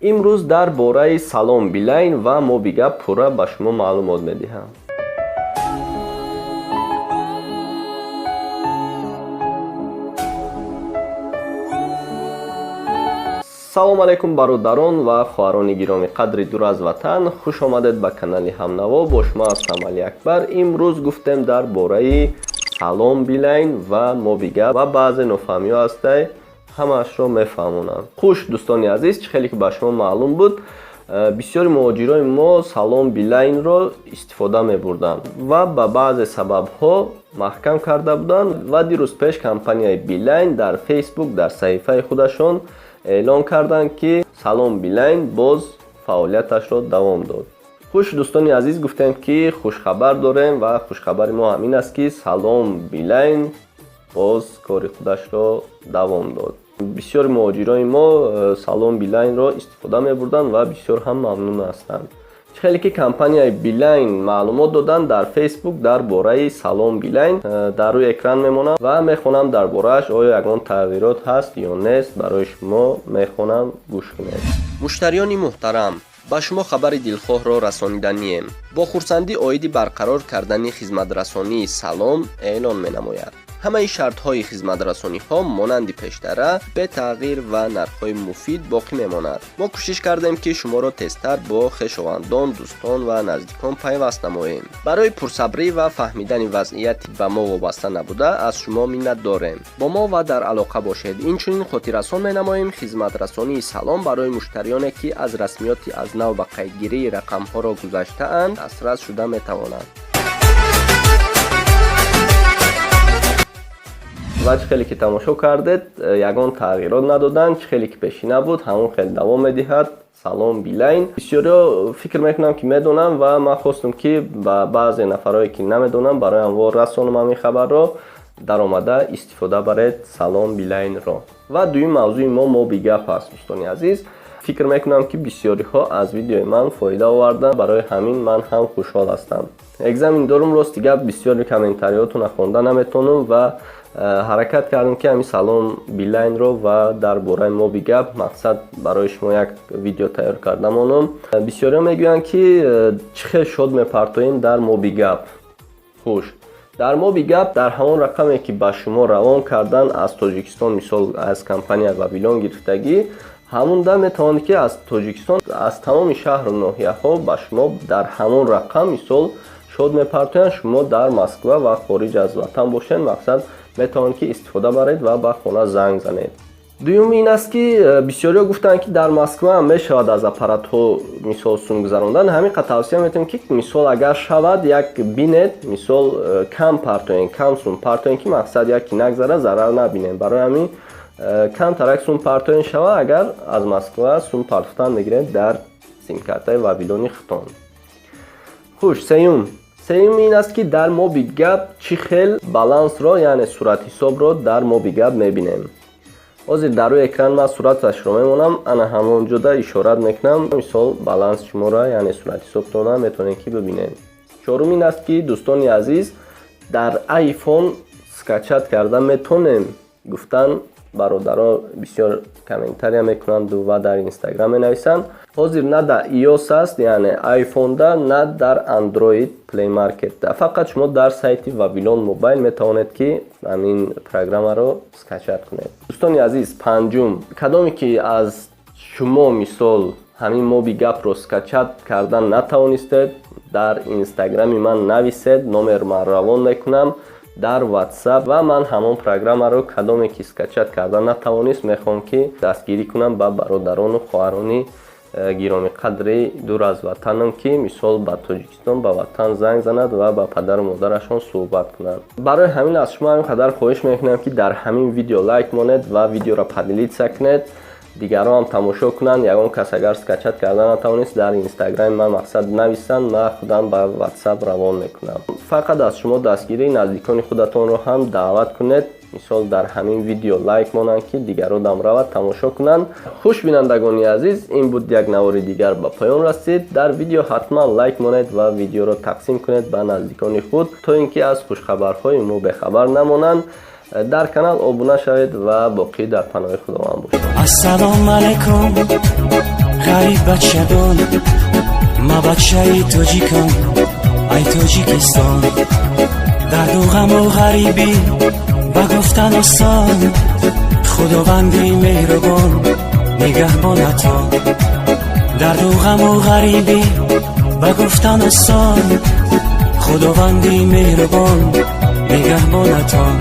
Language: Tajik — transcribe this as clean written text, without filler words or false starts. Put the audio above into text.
Имрӯз дар бораи Салом Билайн ва Мобигап пурра ба шумо маълумот медиҳам. Салом алайкум, бародарон ва хоҳарони гиромӣ қадри дур аз ватан. Хуш омадед ба канали Ҳамнаво. Бо шумо ҳастам Алиакбар. Имрӯз гуфтем дар бораи Салом Билайн ва Мобигап ва баъзе нофаҳмиҳо ҳастай, ҳамаашро мефаҳмонам. Хуш, дӯстони азиз, чӣ хеле ки ба шумо маълум буд, бисёри муҳоҷирони мо Салом Билайнро истифода мебурданд ва ба баъзе сабабҳо маҳкам карда буданд. Ва дирӯз пеш компанияи Билайн дар Фейсбук, дар саҳифаи худашон эълон карданд, ки Салом Билайн боз фаъолияташро давом дод. Хуш, дӯстони азиз, гуфтем, ки хушхабар дорем ва хушхабари мо ҳамин аст, ки Салом Билайн боз кори худашро давом дод. Бисёри муҳоҷирони мо Салом Билайнро истифода мебурданд ва бисёр ҳам мамнун ҳастанд. Чӣ хеле ки компанияи Билайн маълумот доданд дар Фейсбук дар бораи Салом Билайн, дар рӯи экран мемонам ва мехонам дар борааш, оё ягон тағйирот ҳаст ё нест, барои шумо мехонам, гӯш кунед. Муштариёни муҳтарам, ба шумо хабари дилхоҳро расониданием. Бо хурсандӣ оиди барқарор кардани хизматрасонии Салом эълон менамояд. Ҳамаи шартҳои хизматрасониҳо монанди пештара бетағйир ва нархҳои муфид боқӣ мемонад. Мо кӯшиш кардем, ки шуморо тезтар бо хешовандон, дӯстон ва наздикон пайваст намоем. Барои пурсабрӣ ва фаҳмидани вазъияти ба мо вобаста набуда аз шумо миннат дорем. Бо мо ва дар алоқа бошед. Инчунин хотиррасон менамоем, хизматрасонии Салом барои муштариёне, ки аз расмиёти аз нав ба қайдгирии рақамҳоро гузаштаанд, дастрас шуда метавонанд. Ва чӣ хеле ки тамошо кардед, ягон тағйирот надоданд. Чӣ хеле ки пешина буд, ҳамон хел давом медиҳад Салом Билайн. Бисёриҳо фикр мекунам, ки медонам, ва ман хостам, ки ба баъзе нафарое, ки намедонам, барои ҳамво расонам ҳамин хабарро. Даромада истифода баред Салом Билайнро. Ва дуюм мавзӯи мо Мобигап аст. Дӯстони азиз, фикр мекунам, ки бисёриҳо аз видеои ман фоида оварданд, барои ҳамин ман ҳам хушҳол ҳастам. Экзамен дорум, рости гап, бисёри комментариётона хонда наметонам ва ҳаракат кардам, ки ҳамин Салом Билайнро ва дар бораи Мобигап мақсад барои шумо як видео тайёр карда монам. Бисёриҳо мегӯянд, ки чӣ хел шод мепартоем дар Мобигап. Хуш, дар Мобигап дар ҳамон рақаме, ки ба шумо равон кардан аз Тоҷикистон, мисол аз компания Вавилон гирифтагӣ, ҳамунда метавонед, ки аз Тоҷикистон, аз тамоми шаҳру ноҳияҳо ба шумо дар ҳамон рақам мисол шод мепартоянд. Шумо дар Москва ва хориҷ аз ватан бошед, мақсад метавонед, ки истифода баред ва ба хона занг занед. Дуюм ин аст, ки бисёриҳо гуфтанд, ки дар Москва ҳам мешавад аз аппаратҳо мисол сум гузарондан. Ҳамин қад тавсия метавонем, ки мисол агар шавад, як бинед, мисол кам партоен, кам сум партоен, ки мақсад яки нагзара, зарар набинем. Барои ҳамин камтарак сум партоен шава. Агар аз Москва сум партофтан мегиред дар симкартаи Вавилони хитон. Хуш, сеюм ин аст, ки дар Мобигап чӣ хел балансро, яъне суратҳисобро дар Мобигап мебинем. Ҳозир дар рӯи экран ман сураташро мемонам, ана ҳамон ҷода ишорат мекунам. Мисол баланс шуморо, яъне суратҳисобтона метавонед, ки бибинед. Чорум ин аст, ки, дӯстони азиз, дар iPhone скачать карда метонем, гуфтан бародаро бисёр комментария мекунанду ва дар Инстаграм менависанд. Ҳозир на дар iOS аст, яъне iPhone-да, на дар Android Play Market-да. Фақат шумо дар сайти Вавилон Мобайл метавонед, ки ҳамин программаро скачать кунед. Дӯстони азиз, панҷум: кадоме ки аз шумо мисол ҳамин Моби Гапро скачать кардан натавонистед, дар Инстаграми ман нависед, номер ман равон мекунам дар WhatsApp ва ман ҳамон программаро, кадоме ки скачать карда натавонист, мехоҳам, ки дастгирӣ кунам ба бародарону хоҳарони гиромиқадри дур аз ватанам, ки мисол ба Тоҷикистон, ба ватан занг занад ва ба падару модарашон суҳбат кунанд. Барои ҳамин аз шумо ҳамин қадар хоҳиш мекунам, ки дар ҳамин видео лайк монед ва видеоро поделиться кунед, дигарон ҳам тамошо кунанд. Ягон кас агар скачать карда натавонист, дар Инстаграми ман мақсад нависанд, ман худам ба WhatsApp равон мекунам. Фақат аз шумо дастгирии наздикони худатонро ҳам даъват кунед, мисол дар ҳамин видео лайк монанд, ки дигарон дам равад, тамошо кунанд. Хуш, бинандагони азиз, ин буд, як навори дигар ба поён расид. Дар видео ҳатман лайк монед ва видеоро тақсим кунед ба наздикони худ, то ин ки аз хушхабарҳои мо бехабар намонанд. Дар канал обуна шавед ва боқӣ дар паноҳи Худованд бошед. Ассалому алайкум. Ай бачагон, ма бачаи тоҷикам, ай Тоҷикистон. Дарду ғаму ғарибӣ ба гуфтан осон, Худованди меҳрубон нигаҳбонатон. Дарду ғаму ғарибӣ ба гуфтан осон, Худованди меҳрубон нигаҳбонатон.